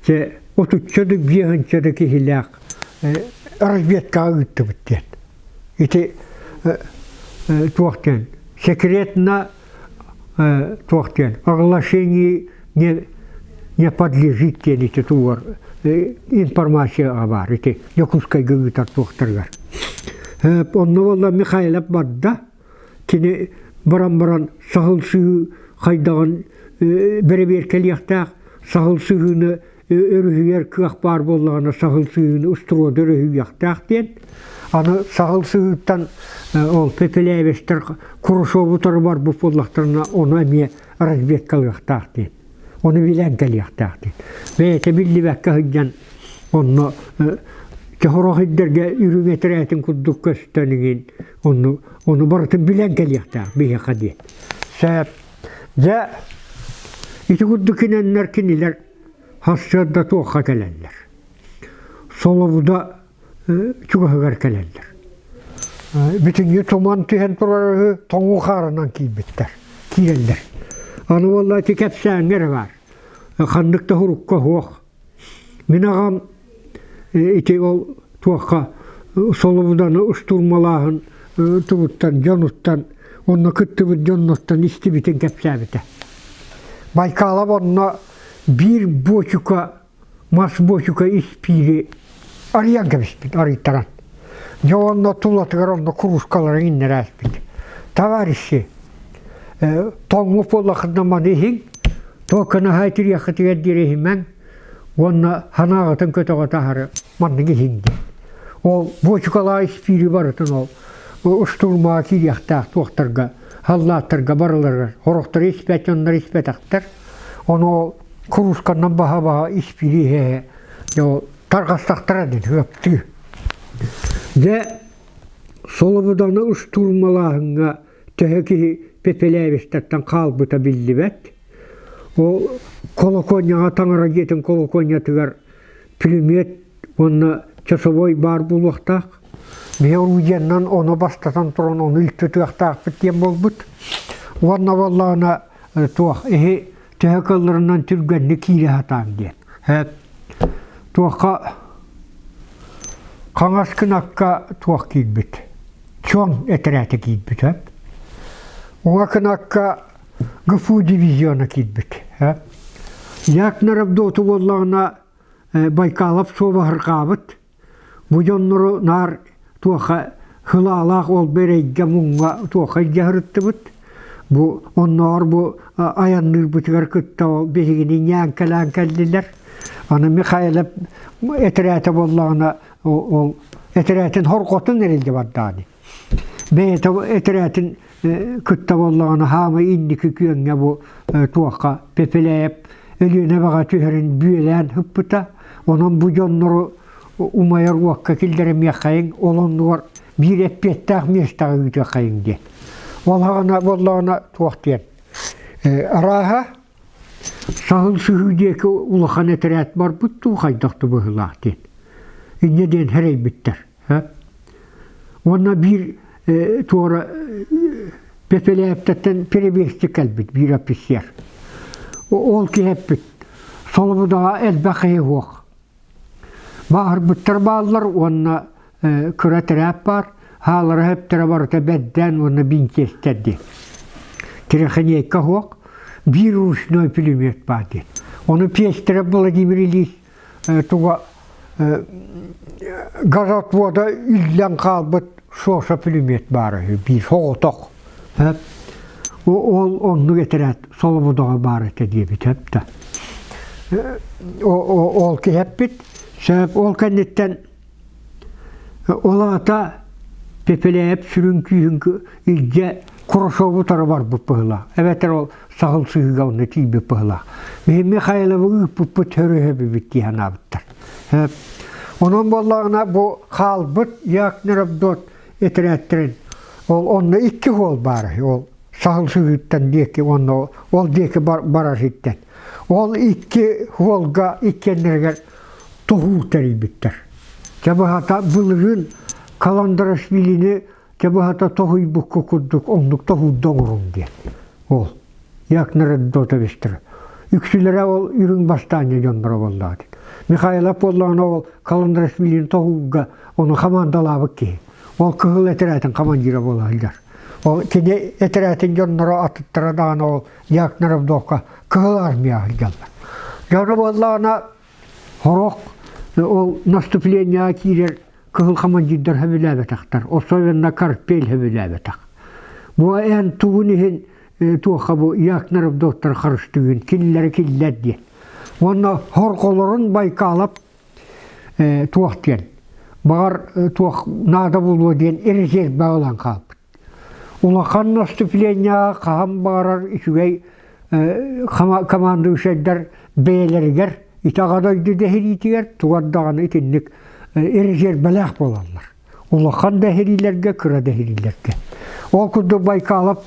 дьэ отучча да биэһинчэ да киһилээх разведкаҕа ыыттыбыт диэн. Ити туох диэн секретно туох диэн оглашении не не подлежит диэн ити тугар информация баар ити Дьокуускайга ыытар туохтарыгар. Онно буолла Михайлов барда кини баран-баран саһыл сыһыы хайдаҕын бэрэбиэркэлиэхтээх, саһыл сыһыыны өрүһүйэр кыах баар буоллаҕына саһыл сыһыыны устуруода өрүһүйүөхтээх диэн. Аны саһыл сыһыыттан ол Пепелевичтэр Курашову утары барбыт буоллахтарына ону эмиэ разведкалыахтаах диэн. Ону билэн кэлиэхтээх диэн. Бэйэтэ биллибэккэ сылдьан онно чохорох ирдэргэ үрүҥ этэрээтин курдук көстөн иҥин ону ону барытын билэн кэлиэхтээх биһиэхэ диэн. Сөп. Дьэ ити курдук кинэннэр кинилэр сарсыарда туохха кэлэллэр. Солобуда чугаһыгар кэлэллэр. Бүтүннүү туман түһэн турар үһү, тоҥуу хаарынан киирбиттэр, киирэллэр. Аны буолла ити кэпсээҥҥэ эрэ баар. Ханнык да урукка суох. Мин аҕам ити ол туохха Солобуданы устурмалааһын тугуттан, дьонуттан, онно кыттыбыт дьоннортон истибитин кэпсээбитэ. Байкалов онно биир буочука мас буочука испиири арыйан кэбиспит, арыйтаран. Дьэ онно тулатыгар онно куруускалары иҥнэрээспит. Товарищи, тоҥмут буоллаххытына маны иһиҥ, только наһаа итириэххитигэр диэри иһимэҥ уонна санааҕытын көтөҕө таһары маннык иһиҥ диэн. Ол буочукалаах испиири барытын ол штурмаҕа киириэхтээх туохтарга, халлааттарга барыларыгар сорохтору испэт дьоннор испэтэхтэр. Ону ол куруусканнан баһа-баһа испиири иһэ дьэ ол тарҕастахтара диэн ыаптыы. Дьэ Солобуданы штурмалааһыҥҥа төһө киһи Пепелевичтартан хаалбыта биллибэт. Ол колокуонньаҕа таҥара дьиэтин колокуонньатыгар пулемет уонна часовой баар буолуохтаах. Биһи орудиеннан ону бастатан туран ону илтытыахтаахпыт диэн буолбут. Уонна буоллаҕына туох иһи төһө кылларынан түргэнник киирэ сатаан диэн. Туохха хаҥас кынакка туох киирбит. Чуон этэрээтэ киирбит. Уҥа кынакка ГФУ дивизиона киирбит. Якнаров доту буоллаҕына Байкалов суобаһырҕаабыт. Бу дьоннору наар туоха хылаалаах ол эрэйгэ муҥҥа туоха илдьэ сырыттыбыт. Бу оннооҕор бу айанныырбытыгар кытта ол биһигини ньээҥкэлээн кэллилэр. Аны Михайлов этэрээтэ буоллаҕына ол этэрээтин хорҕотун эрилдьэ бардаҕа дии. Бэйэтэ этэрээтин кытта буоллаҕына хаамай инники күөҥҥэ бу туохха Пепеляев Өлүөнэ баҕа түһэрин бүөлээн ыппыта. Онон бу дьоннору умайар уокка киллэримиэххэйиҥ, ол оннугар биир эппиэттээх миэстэҕэ ыытыаххайыҥ диэн. Ол аҕана буоллаҕына туох диэн арааһа Саһыл сыһыы диэки улахан этэрээт барбыт дуу хайдах да быһыылаах диэн. Инньэ диэн сэрэйбиттэр. Уонна биир туора Пепелээптэртэн перебежчик кэлбит биир офицер. Ол киһи эппит, Солобудаҕа элбэх киһи суох. Бааһырбыттар бааллар уонна кыра тэрээп баар, хаалара сөптөрө барыта бэрдээн уонна бинтиэстэр диэн. Трехинейка суох, биир ручной пулемет баар диэн. Ону пьестэрэ Владимир Ильич туга газотвода үллэн хаалбыт шоша пулемет баара үһү, биир соҕотох. Ол оннук этэрээт Солобудаҕа баар этэ диэбит да. Ол киһи эппит, сөп ол кэнниттэн ол аата Пепеляев сүрүн күүһүн илдьэ Курашову утары барбыт быһыылаах. Эбэтэр ол саһыл сыһыыга онно тиийбит быһыылаах. Биһи Михайловы ыыппыппыт өрүһэбибит дии санаабыттар. Онон буоллаҕына бу хаалбыт Якнеровдот этэрээттэрин ол онно икки уол баара ол саһыл сыһыыттан диэки уонна ол диэки барар сиртэн. Ол икки уолга иккиэннэригэр тоһуур тэрийбиттэр. Чэ быһата былырыын Каландарашвилини чэ быһата тоһуйбукка курдук оннук тоһуурда оҥоруҥ диэн. Ол Якнародотовичтар. Үксүлэрэ ол үрүҥ бастаанньа дьонноро буоллаҕа дии. Михайлов буоллаҕына ол Каландарашвилини тоһуурга ону хамаандалаабыт киһи. Ол кыһыл этэрээтин командира буола сылдьар. Ол кини этэрээтин дьонноро атыттара даҕаны ол Якнаровдовка кыһыл армия сылдьаллар. Дьоно буоллаҕына Сорох ол наступлениеҕа киирэр кыһыл командирдар сөбүлээбэтэхтэр, особенно Карпель сөбүлээбэтэх. Бу эн тугун иһин туохха бу Якнаров доктор харыстыгын кинилэри киллэр диэн. Уонна хорҕолорун Байкалов туох диэн баҕар туох наада буолуо диэн резервэ ылан хаалбыт. Улахан наступлениеҕа хаһан баҕарар үчүгэй командующайдар бэйэлэригэр ити Аҕа дойду дэһириитигэр тугар даҕаны итинник резервэлээх буолаллар. Улахан дэһириилэргэ, кыра дэһириилэргэ. Ол курдук Байкалов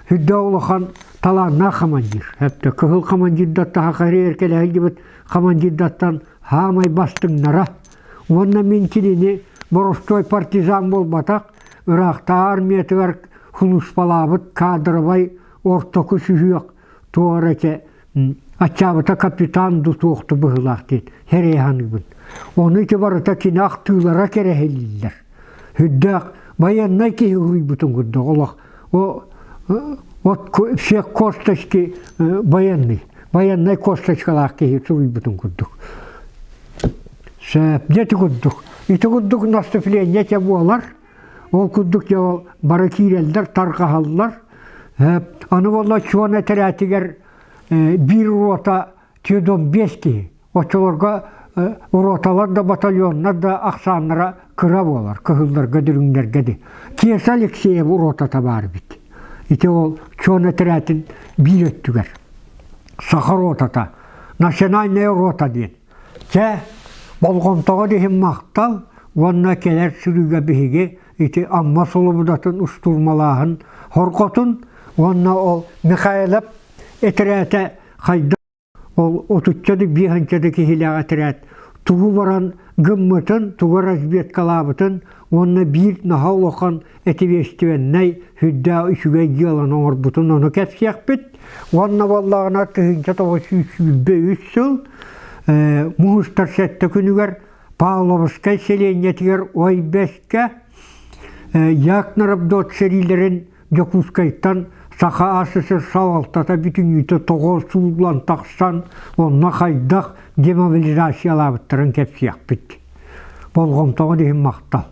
сүрдээх улахан талааннаах командир. Хэптэ кыһыл командирдартан хахарыйар кэлэһилдибит командирдартан хаамай бастыҥнара. Уонна мин кинини боростуой партизан буолбатах, ыраахтааҕы армиятыгар сулууспалаабыт кадровай ортоку сүһүөх туох эрэ этэ аччаабыта капитан дуу туохту быһыылаах диэн сэрэйэ саныыбын. Ону ити барыта кини ахтыылара кэрэһилииллэр. Үрдээх байыаннай киһи уруйбутун курдук олох вот все косточки военный, военнай косточкалаах киһи суруйбутун курдук. Сөп, дьэ ити курдук. Ити курдук наступление те буолар. Ол курдук дьэ ол бары киирэллэр, тарҕаһаллар. Аны буолла чуон этэрээтигэр биир рота 45 киһи. Оччолорго роталар да батальоннар да ахсааннара кыра буолар, кыһылларга, дүрүҥнэргэ ди. Кеса Алексеев ротата баар эбит. Ити ол чуон этэрээтин биир өттүгэр. Саха ротата, национальная рота диэн. Чэ, болҕомтоҕо иһин махтал уонна кэлэр сырыыга биһиги ити Амма Солобудатын устурмалааһын хорҕотун уонна ол Михайлов этэрээтэ хайдах ол отучча да биэһинчэ да киһилээх этэрээт тугу баран гыммытын, тугу разведкалаабытын уонна биир наһаа улахан этибиэстибэннэй сүрдээх үчүгэй дьыаланы оҥорбутун ону кэпсиэхпит. Уонна буоллаҕына 1923 сыл муус устар сэттэ күнүгэр Павловскай сэлиэнньэтигэр Ой Бэскэ Якнарабдот сэриилэрин Дьокуускайтан Саха АССР салалтата бүтүннүүтэ тоҕо сууллан тахсан, онно хайдах демобилизациялаабыттарын кэпсиэхпит. Болҕомтоҕун иһин махтал.